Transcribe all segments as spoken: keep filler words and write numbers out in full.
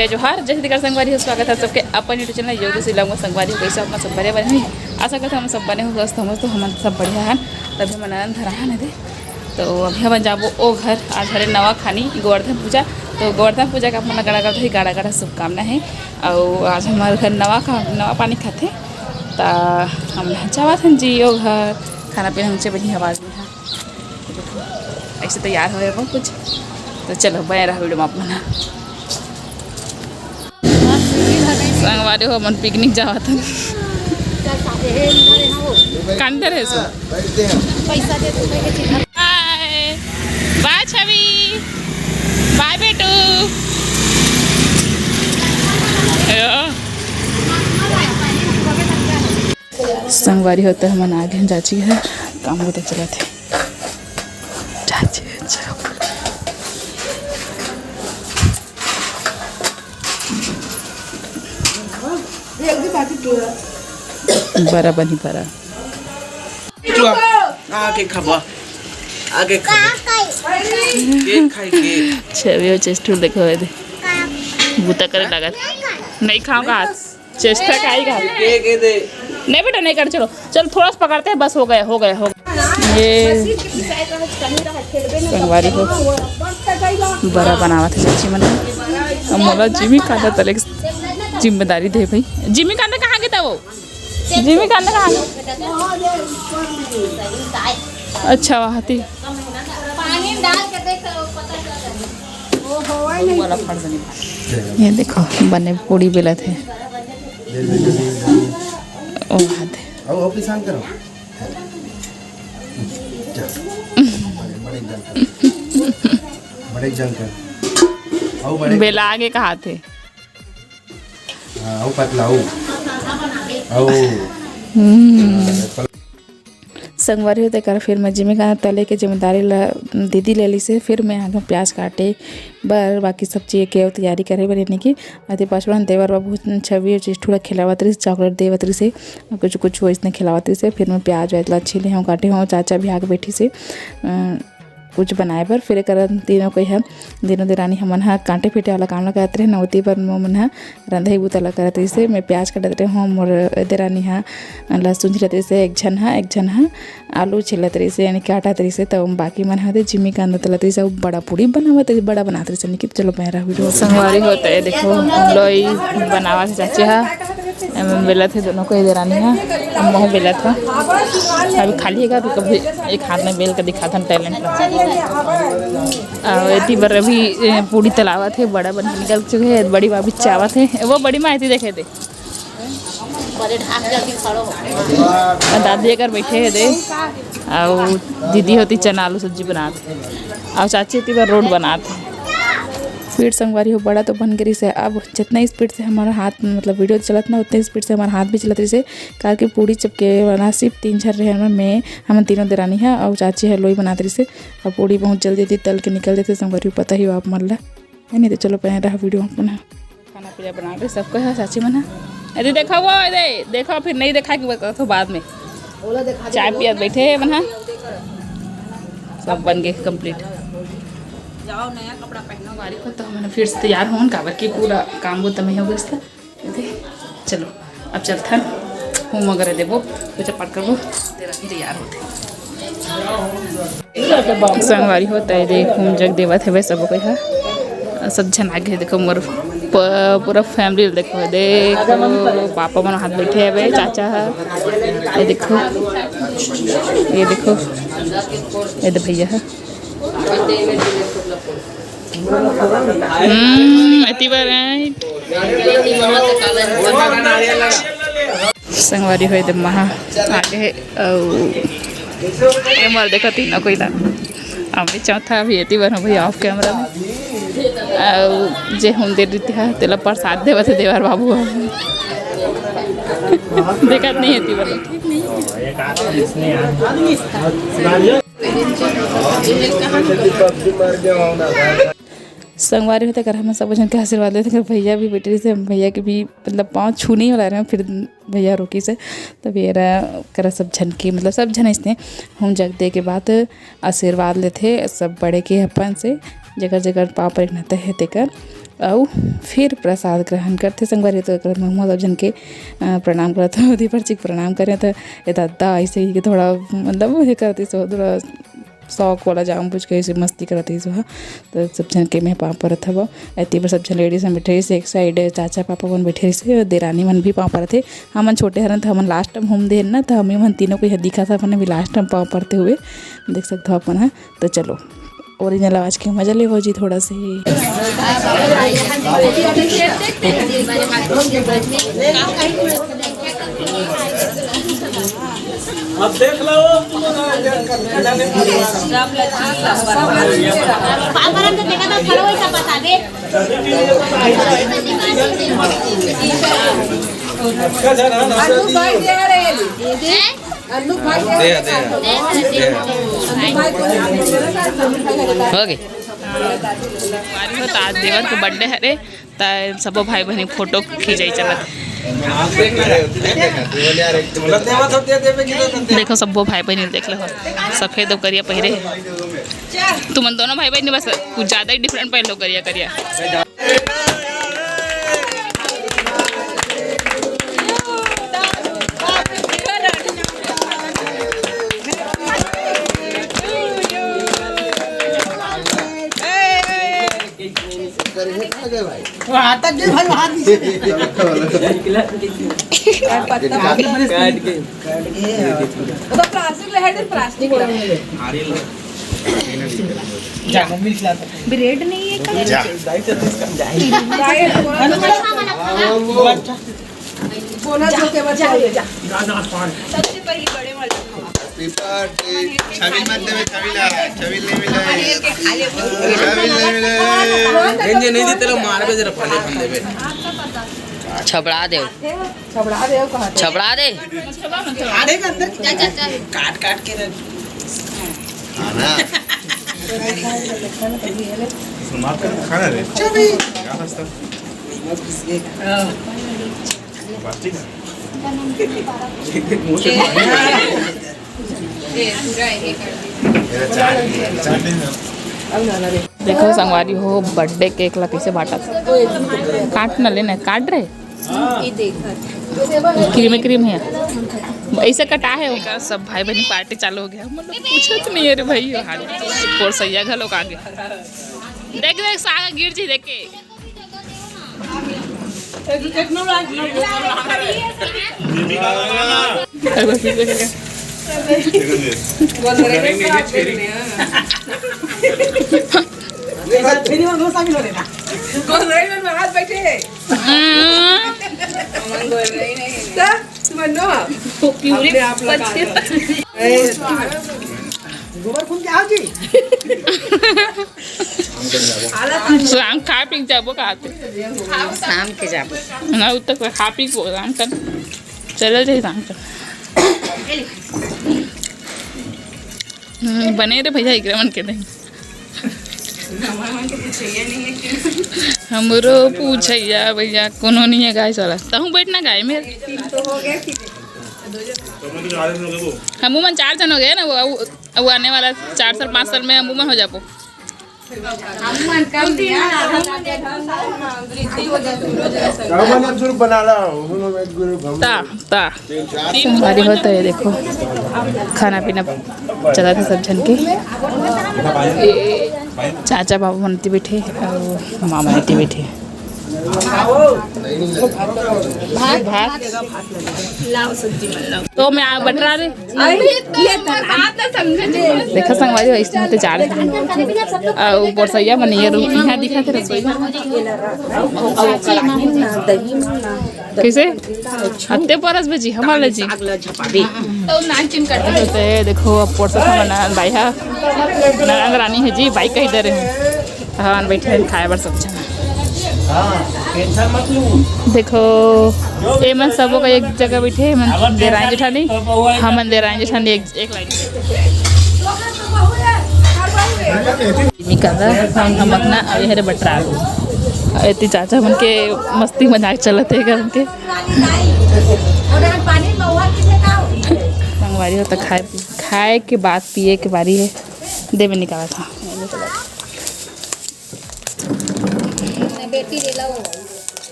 जय जोहार, जय छत्तीसगढ़ संगवारी हो, स्वागत है सबके अपन YouTube चैनल योगी श्रीलंग में। संगवारी हो, कैसे अपना सब बने बने हैं? आशा करते हम सब बने हो, स्वस्थ हो, तो हमन सब बढ़िया हैं। तभी हमन आनंद धरा है दे। तो अभी हमन जाबो ओ घर, आज हरे नवा खानी गोवर्धन पूजा। तो गोवर्धन पूजा के अपन गाड़ा गाड़ा ही गाड़ा गाड़ा शुभकामना है। और आज हमारे घर नवा खा नवा पानी खाते, तो हम जावत हन जी ओ घर। खाना पीना हमसे बढ़िया आवाज में है। ऐसे तैयार हो बहुत कुछ। तो चलो, बने रहो वीडियो में आप मन। संगवारी हो, हमन पिकनिक जावत हन। कांदे रहे सो। बाय। बाय छवि। बाय बेटू। अयो। संगवारी हो, त हमन आगे हन चाची घर, काम बूता चलत हे। चाची, अच्छा। बरा बनी बरा। चुआ, आके खाबो। आके खाबो। केक खाई, केक। छवि और चेष्टुर देखो, ये दे। बूता करे लागत। नहीं खाऊंगा आज। चेष्टा का ही खात। के, के दे। नहीं बेटा, नहीं कर, चलो, चलो, थोड़ा सा पकड़ते हैं, बस हो गया, हो गया, हो गया। ये संगवारी हो, बरा बनावत हे चाची मन। अब मोला जिमी कांदा तले के जिम्मेदारी दे भाई। जिमी कांदा कहाँ गया था वो? जिमी कांदा कहाँ गया? अच्छा, वहाँ थी। पानी डाल के देख, पता चल जाएगा। ये देखो, बने पूड़ी बेलत हे। ओ हाथ हे। आओ, आओ, पिसान करो। बड़े, बड़े जंग कर। बड़े जंग कर। आओ, बड़े। बेला आगे कहा थे। हाँ, आओ, पतला, आओ। आओ। हम्म। हाँ, संगवारी हो, तेकर फिर मैं जिमी कांदा तले के जिम्मेदारी ला दीदी ले लिसे। फिर मैं आगे प्याज काटे बर, बाकी सब चीज के तैयारी करे बर, यानी कि अति पासवान देवर बाबू छवि और चेष्टू ला खिलावत रहिस, चॉकलेट देवत रहिस, कुछ कुछ वैसने खिलावत रहिस। फिर मैं प्याज व्याज ला छीले हूँ, काटे हूँ, चाचा भी आके बैठी से, अ, कुछ बनाए बर। फिर एकर तीनों कोई ह, तीनों देरानी हमन ह कांटे पीटे वाला काम ला करत रहे न, ओती बर मोमन ह रंधई बूता ला करत रहिसे। मैं प्याज काटत रहे हूँ, मोर देरानी ह लहसुन छिलत रहिसे, एक झन ह, एक झन ह आलू छिलत रहिसे, यानी काटत रहिसे। त बाकी मन ह दे जिमी कांदा तलत रहिसे, अउ बड़ा पूड़ी बनावत रहिसे, बड़ा बनात रहिसे। निकित चलो पैरा वीडियो संगवारी होता है। देखो, लोई बनावत हे चाची ह, एमे बेलत हे दोनों को, इधर आनी है। अब मैं बेलत ह, अभी खाली है तो कभी एक हाथ में बेल के दिखाथन टैलेंट। अउ एती बर अभी, ए, पूड़ी तलावत हे, बड़ा बन के निकल चुके हैं। बड़ी भाभी चावत हे, वो बड़ी माँ एती देखे थे। अउ दादी अगर बैठे हे दे, अउ दीदी होती चना आलू सब्जी बनात, अउ चाची होती बर रोड बनात। स्पीड संगवारी हो, बड़ा तो बन के रहिसे। अब जितना स्पीड से हमारा हाथ, मतलब वीडियो चलत ना, उतने स्पीड से हमारा हाथ भी चलत रहिसे, काबर कि पूड़ी चपके वाला सिर्फ तीन झन रहे, हमन में, हमन तीनों देरानी ह अउ चाची ह लोई बनात रहिसे। अब पूड़ी बहुत जल्दी जल्दी तल के निकल देथे संगवारी हो, पता ही हो आप मन ला, है नहीं? तो चलो पहले रहा वीडियो अपना। खाना पीना बना के सबको है चाची मन ह। अरे देखा वो, अरे देखा, फिर नहीं देखा कि वो कथो बाद में। चाय पियत बैठे हे मन ह। सब बन गए कंप्लीट। जाओ नया कपड़ा पहनो। बारी को तो हमन फिर से तैयार होन, काबर कि पूरा काम वो तमे हो गइस त। एदे, चलो, अब चलथन, हूँ मगर देबो, पूजा पाठ करबो, तेरा भी तैयार होते। संगवारी होता है, देख, हूँ जग देवत हवे सब कोई ह। सब झन आगे, देखो, मोर प-, पूरा फैमिली देखो, देखो, पापा मन हाथ बैठे हवे, चाचा ह, ये देखो, ये देखो, ये दे भैया ह। हम्म, अति बार राइट। संगवारी होए दे महा आगे हे, अउ ये मोर देखो तीनों कोई ला। अभी चौथा अभी एती बर हूँ भैया ऑफ कैमरा में। अउ जे हम दे देती है, तेला प्रसाद देवत हे देवर बाबू ह। देखत नहीं एती बर। संगवारी होते कर हम सब जन के आशीर्वाद लेते कर भैया भी बैठे से, भैया के भी मतलब पाँव छूने वाला रहे, फिर भैया रोकी से, तब ये रहा करा सब झन के, मतलब सब झन इसने हम जग दे के बाद आशीर्वाद लेते सब बड़े के अपन से, जगह जगह पाँव पर एक नते है तेकर। अउ फिर प्रसाद ग्रहण करथे संगवारी। तो एकर महुआ सब झन के, अ, प्रणाम करत हव, ओती परची के प्रणाम करें। त ए ददा ऐसे ही के थोड़ा, मतलब, ये करती सो थोड़ा शौक वाला जाम बुझ के ऐसे मस्ती करत रहिस ओहा। त सब झन के मैं पाँव परत हवं। एती बर सब झन लेडीज मन बैठे रहिस, एक साइड चाचा पापा मन बैठे रहिस, देरानी मन भी पाँव परत हे। हमन छोटे हरन त हमन लास्ट टाइम होम देन ना, त हमें मन तीनों को यह दिखा था अपन अभी लास्ट टाइम पाँव परते हुए देख सकत हो अपन ह। तो चलो, ओरिजिनल आवाज के मजा ले भौजी थोड़ा से। अब देख लो। पापा ने तो देखा था, खड़ा वही सब बता दे। अन्नू भाई दे रहे हैं। दे, दे, दे। हो गई। आज देवर के बर्थडे हरे, त सबो भाई बहिनी फोटो खिंचाई चलत हे। देखो, सबो भाई बहिनी देख लो, सफेद अउ करिया पहिरे हे। तुमन दोनों भाई बहिनी बस कुछ ज्यादा ही डिफरेंट पहिन लो, करिया करिया। वहाँ तक गए भाई, वहाँ नीचे। काट के। वो तो प्लास्टिक ले है, प्लास्टिक ले। जा, मम्मी खिला दे। ब्रेड नहीं है का? जा। डाइट है तो इसका। डाइट। बोला जो के बच्चा जा, जा। सबसे पहले बड़े वाला खाओ। Happy birthday। छवि मत देवे, छवि ला, छवि ले मिला। छवि ले मिला। रेंज नहीं देते लो, मार बे जरा पहले फंदे पे। छबड़ा दे। छबड़ा दे, कहा दे। छबड़ा दे। आधे के अंदर की जा, जा, जा। काट, काट के रख। खाना। माफ कर, खाना रे। चल भाई। क्या हंसता? प्लास्टिक है। मुंह से मेरा चाट, चाट नहीं ना। देखो संगवारी हो, बर्थडे केक ला कैसे बांटत हे। काट न लेना, काट रहे। ये देखा। क्रीम, क्रीम है, ऐसे कटा है वो। सब भाई बहनी पार्टी चालू हो गया, मतलब पूछत नहीं है रे भाई। हाल पोरसैया घलो का आगे देख, देख साग गिर जी, देख के। गोबर खून के आओ जी। शाम खा पी के जाबो, खाते। शाम के जाबो। ना, उतना कोई खा पी के शाम कर चले जाए शाम कर। हम्म, बने रे भैया, एकरे मन के दे। हमरो पूछैया भैया, कोनो नहीं है गाय साला। तहूँ बैठना गाय में। हमू मन चार जन हो गए ना, वो, वो आने वाला चार साल, पाँच साल में हमू मन हो जाबो। हमू मन कम नहीं है। हमू मन एक दो साल में वृद्धि हो जाए, सूरज जैसा। हमू मन एक group बना ला, हमू मन एक group, हम ता, ता। संगवारी हो, तो ये देखो, खाना पीना चलत हे सब झन के। चाचा बाबू मन एती बैठे अउ मामा एती बैठे। भात, भात। तो मैं आ बटरा रे। देखा संगवारी, वैसे तो जान अउ पोरसैया मन ये रूम यहाँ दिखा थे रसोई। कैसे? अत्ते परस बजी हमारे जी। तो नाक चिन कट गए। तो ये देखो, अब पोरसा सामान बाई हा। ननद रानी है जी, बाई कही दे रहे हैं। हाँ, बैठे हैं खाए बर सब झन। देखो, ये मन सबो का एक जगह बैठे, ये मन देरानी जेठानी, हमन देरानी जेठानी एक, एक लाइन। निकल रहा हम अपना, अब ये रे बटरा। एती चाचा मन के मस्ती मजाक चलत हे, घर के। संगवारी हो तो खाए, खाए के बाद पिए के बारी है। दे में निकाला था।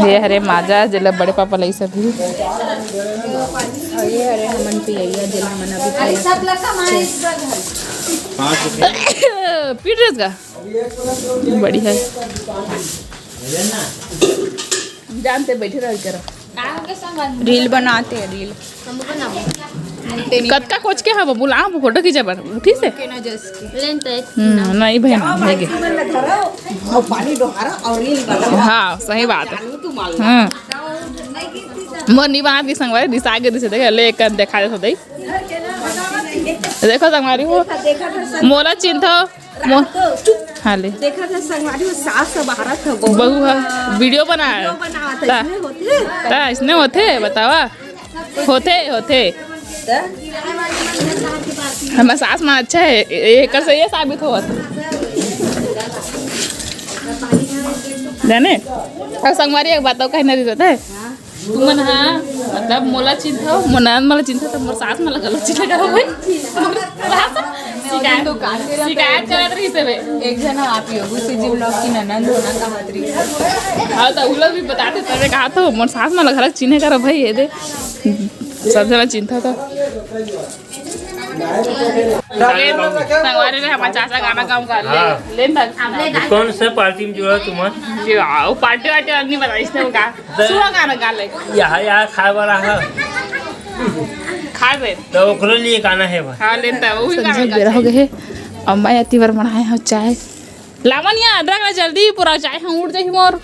ये हरे माजा, जेला बड़े पापा लइस अभी। अउ ये हरे हमन पियइया, जेला हमन अभी पियइया। पी डरेस का? बढ़िया। जानते बैठे रह करा। रील बनाते हैं, रील। कतका कोच के हव, बुला, फोटो खींचे बर उठी से। लेन तो एक हम्म, नहीं बहन, नहीं गे। अउ पानी डोहारा अउ रील बना। हाँ, सही बात है। हम्म। मोर नहीं बना दी संगवारी, रिसा के रिसे देखे, ले एक देखा दे तो दई। देखो संगवारी हो, मोला चिंता मो-, हाँ ले। देखा था संगवारी हो, सास सब आ रहा था, बहू बहू हा वीडियो बना वीडियो बनावत है, ता-, इसने होते? ता इसने होते, बतावा? होते, होते। ता? हमार सास माँ अच्छा है, ए-, एकर से ये साबित होवत। जाने? अउ संगवारी एक बात अउ कहना रहिस होते। तुमन हा, मतलब, मोला चिन्हथव, मोर ननद मोला चिन्हथे, त मोर सास मोला गलत चिन्हे करो भाई। शिकायत, शिकायत करत रहिस हे बे। एक जना आप योगू से जी ब्लॉग की ननद हो ना कहत रही। हाँ, त उ लोग भी बताते, तबे कहा तो मोर सास मोला घलक चिन्हे करो भाई, ये दे। सब जना चिन्हथे त। संगवारी रे, हमार चाचा गाना गाँव का ले, हाँ। ले तक। कौन से पार्टी में जुड़ा तुम? जी, हाँ, वो पार्टी वार्टी नहीं बताइस ने वो का। तो सुआ गाना गा ले। यहाँ, यहाँ खाए वाला है। खा ले। तो ओकरे लिए गाना है भाई। हाँ, ले तो वो भी गाना संझा गा बेरा हो ले। गए है। अम्मा या तिवर बनाए हो चाय। लावन या अदरक ला जल्दी पूरा चाय हम उड़ जाही मोर।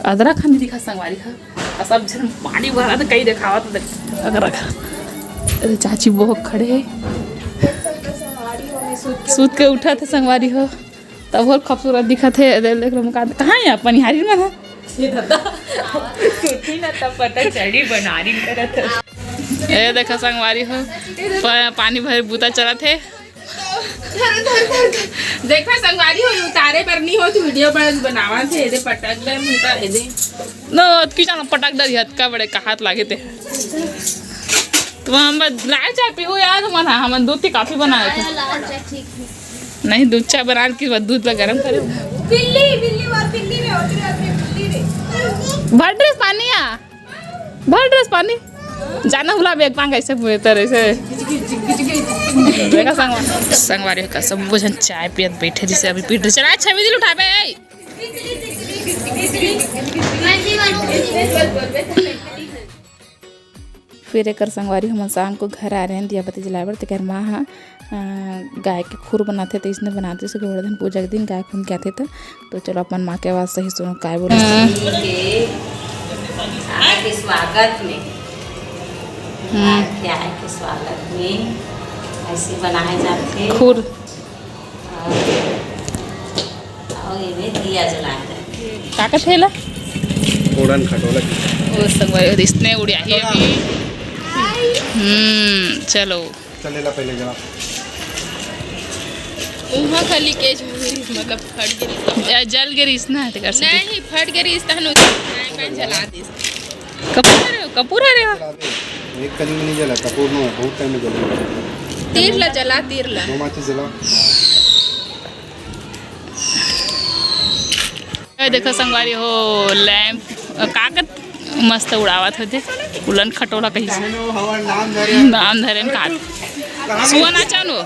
अदरक ह नहीं दिखा संगवारी ह। अउ सब झन पानी भरा त कई देखावत देख-, अदरक ह। अरे चाची बहुत खड़े हे। सूत के उठा थे संगवारी हो। तब बहुत खूबसूरत दिखा थे। अरे देख लो मुका-, कहाँ हे आप पनिहारी मन ह? सूती ना तब पता चली बनारी करत हे। ए देखा संगवारी हो। प-, पानी भरे बूता चलत हे। धर, धर, धर, धर। देखा संगवारी हो, उतारे बर नहीं हो, तू वीडियो बस बनावा थे, एदे पटक दे, नहीं तो एदे। न, अतकी जाना पटक दे, अतका बड़े का हाथ लागे ते। तुम हम लाल चाय पीहू यार, तुम ना, हम दूध की कॉफी बनाए थे। लाल चाय ठीक है। नहीं, दूध चाय बना के बाद दूध ला गरम करे। बिल्ली, बिल्ली, वो बिल्ली रे, उतरी, उतरी, बिल्ली रे। भर ड्रेस पानी आ। भर ड्रेस पानी। जाना हुला बैग पांग ऐसे हुए तरह से। देखा संगवा-, संगवारी का सब वो झन चाय पियत बैठे जैसे अभी पीट रहे। चला छवि दिल उठा बे। फिर एकर संगवारी हमन शाम को घर आ रहे हैं दिया बत्ती जलाए बर, तेकर माँ हा अ, गाय के खुर बनाथे, त इसने बनाथे, से गोवर्धन पूजा के दिन गाय खून के आथे, त, तो चलो अपन माँ के आवाज सही सुनो, काय बोले। के आए के स्वागत में, हम्म। गाय के आए के स्वागत में ऐसे बनाए जाथे। खुर। और, और ये में दिया जलाए जाथे। का कथे ला? फोड़न खटोला। ओ संगवारी, इसने उड़िया ही अभी। हम्म, चलो। चलेला पहले जरा। उहाँ खाली केज मुहरी, मतलब, फट गे रिहिस। या जल गे रिहिस ना, तेकर से। नहीं, फट गे रिहिस, तहन उतार के जला दिस। कपूर हरे हो, कपूर हरे हो। जला दे। एक कनी में नहीं जला, कपूर नो, बहुत टाइम में जला। तीर ला जला, तीर ला। दो माचिस जला। ए देखो संगवारी हो, लैंप, अ, का का मस्त उड़ावत होथे, उलन खटोला कहिस। नाम धरे। नाम धरे न काट। सुआ नाचा नो। चलो।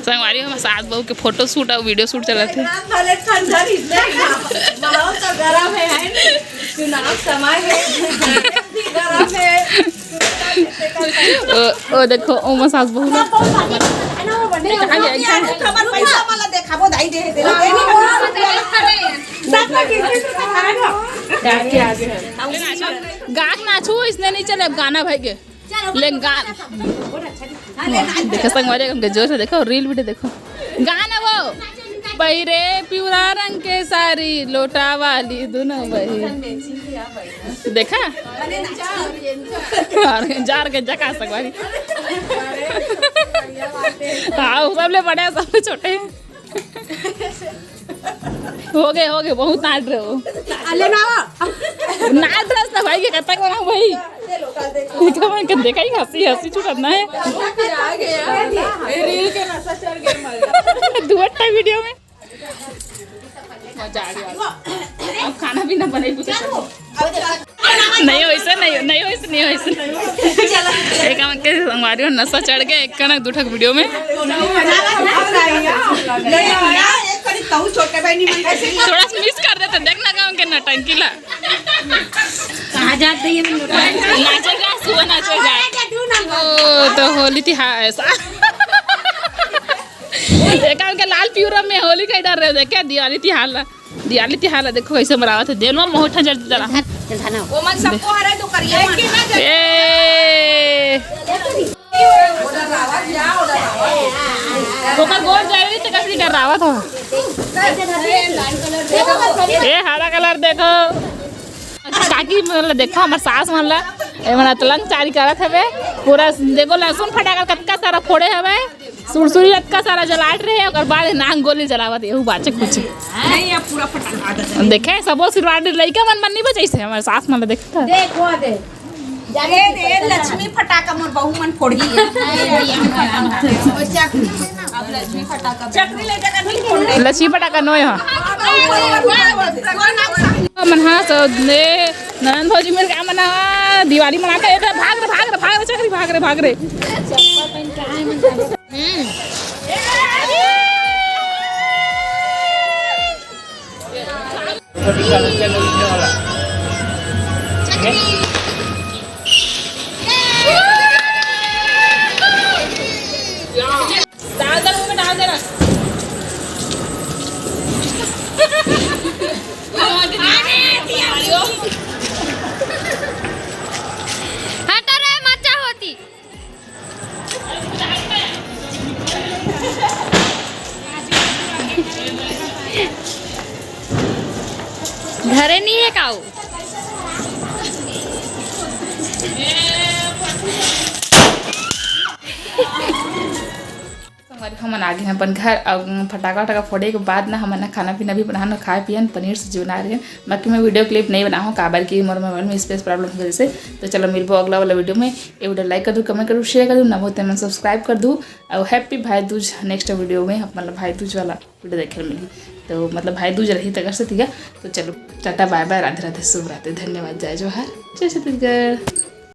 संगवारी हो, सास बहू के फोटो शूट अउ वीडियो शूट चलत हे। रात भले ठंडा रहिथे, माहौल तो गरम है, है नी? चुनाव समय है, भी गरम है। ओ, ओ देखो, ओ मसाज बहुत। कहाँ गया, कहाँ गया? हमर पैसा वाला देखाबो, दाई दे दे। गाक नाचू, इसने नहीं चले अब गाना भाई के। ले गा-, देखो संगवारी, हमके जोर से देखो, रील वीडियो देखो। गाना वो, पहिरे पिवरा रंग के साड़ी, लोटा वाली दोनों बही। देखा? और जार के जका संगवारी। हाँ, वो सबले बड़े, सबले छोटे। हो गए, हो गए, बहुत नाच रहे हो। अले ना। नाच रहे ना भाई, ये कब तक बना भाई? देखा मन के देखा ही हंसी हंसी छूटत ना है। दुवट्टा वीडियो में मजा आ गया। अब खाना पीना बने पूछे नहीं वैसे नहीं नहीं वैसे नहीं वैसे। एक हमन के संगवारी हो नशा चढ़ गया एक कनक दू ठक वीडियो में। थोड़ा सा मिस कर देते देखना गाँव के नौटंकी ला। कहाँ जाते ये नाचेगा सुबह नाचेगा। ओ तो होली तिहार ऐसा। एक हमन के लाल पिवरा में होली का डर रहे देखे दिवाली तिहार ला। दिवाली तिहार ला देखो कैसे मनावत है। देलवा मोहठा जल जला। चल थाना। वो मन सबको हरे तो करिए। ए ओकर गोर जाए तो कैसे डरावत हो। ए हरा कलर देखो। काकी मन ला देखो हमर सास मन ला। ए मन अतलन चारी करत हवे। पूरा देखो लहसुन फटाका कतका सारा फोड़े हवे। सुरसुरी अतका सारा जलाट रहे ओकर बाद नांग गोली जलावत एहू बाचे कुछ। नहीं अब पूरा फटाका देखे सबो सिरवार लइका मन मन नहीं बचैसे हमर सास मन ला देखता। देखो दे। ए दे लक्ष्मी फटाका मोर बहू मन फोड़ही। अब लक्ष्मी फटाका चक्री ले जाकर नहीं फोड़ दे। लक्ष्मी फटाका नोय हो। मन हा सो दे ननन भौजी मिल के मन हा दिवाली मनाते ए भाग रे भाग रे भाग रे चक्री भाग रे भाग रे। डाल दे मुंह में डाल देना। हटा रे मजा होती। घरे नहीं है काऊ। संगवारी हमन आ गए हैं अपन घर। अब फटाका वटाका फोड़े के बाद ना हमन ना खाना पीना भी बनान खाए पियन पनीर सब्जी बना रहे हैं। बाकी मैं वीडियो क्लिप नहीं बनाऊँ काबर कि मोर मोबाइल में स्पेस प्रॉब्लम की वजह से। तो चलो मिलबो अगला वाला वीडियो में। ये वीडियो लाइक कर दू कमेंट कर दू शेयर कर दू ना बहुत मन सब्सक्राइब कर दू। और हैप्पी भाई दूज नेक्स्ट वीडियो में अपन भाई दूज वाला वीडियो देखे मिली। तो मतलब भाई दूज रही तक से ठीक है। तो चलो टाटा बाय बाय राधे राधे शुभ रात्रि धन्यवाद जय जोहार जय छत्तीसगढ़।